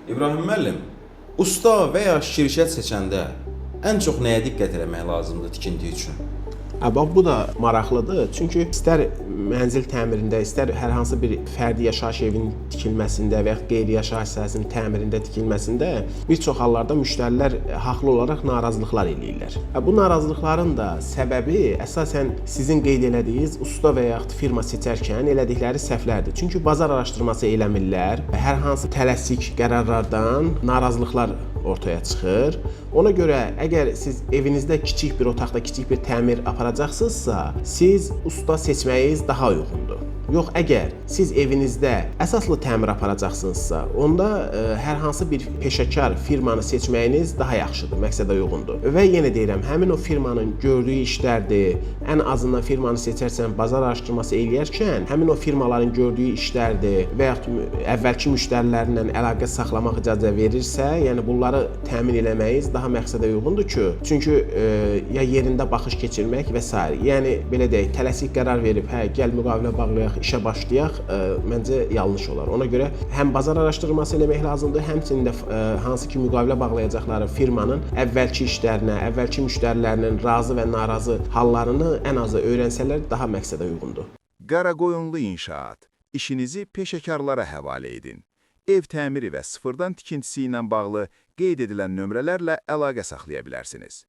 İbrahim müəllim, usta və ya şirkət seçəndə ən çox nəyə diqqət eləmək lazımdır tikinti üçün? Hə, bax bu da maraqlıdır. Çünki istər mənzil təmirində, istər hər hansı bir fərdi yaşayış evinin tikilməsində və yaxud qeyri-yaşayış sahəsinin təmirində, tikilməsində bir çox hallarda müştərilər haqlı olaraq narazılıqlar eləyirlər. Hə, bu narazılıqların da səbəbi əsasən sizin qeyd elədiyiniz usta və yaxud firma seçərkən elədikləri səhvlərdir. Çünki bazar araşdırması eləmirlər və hər hansı tələsik qərarlardan narazılıqlar ortaya çıxır. Ona görə əgər siz evinizdə kiçik bir otaqda kiçik bir təmir aparacaqsınızsa, siz usta seçməyiniz daha uyğundur. Yox, əgər siz evinizdə əsaslı təmir aparacaqsınızsa, onda hər hansı bir peşəkar firmanı seçməyiniz daha yaxşıdır, məqsədə uyğundur. Və yenə deyirəm, həmin o firmanın gördüyü işlərdir. Ən azından firmanı seçərsən, bazar araşdırması eləyərkən həmin o firmaların gördüyü işlərdir və yaxud əvvəlki müştərilərlə əlaqə saxlamaq icazə verirsə, yəni bunları təmin eləməyiniz daha məqsədə uyğundur ki, çünki ya yerində baxış keçirmək və sair. Yəni belə deyək, tələsik qərar verib, hə, gəl müqavilə bağlayaq, işə başlayaq, məncə yanlış olar. Ona görə həm bazar araşdırması eləmək lazımdır, həmçinin də hansı ki müqavilə bağlayacaqları firmanın əvvəlki işlərinə, əvvəlki müştərilərinin razı və narazı hallarını ən azı öyrənsələr daha məqsədə uyğundur. Qaraqoyunlu İnşaat. İşinizi peşəkarlara həvalə edin. Ev təmiri və sıfırdan tikintisi ilə bağlı qeyd edilən nömrələrlə əlaqə saxlaya bilərsiniz.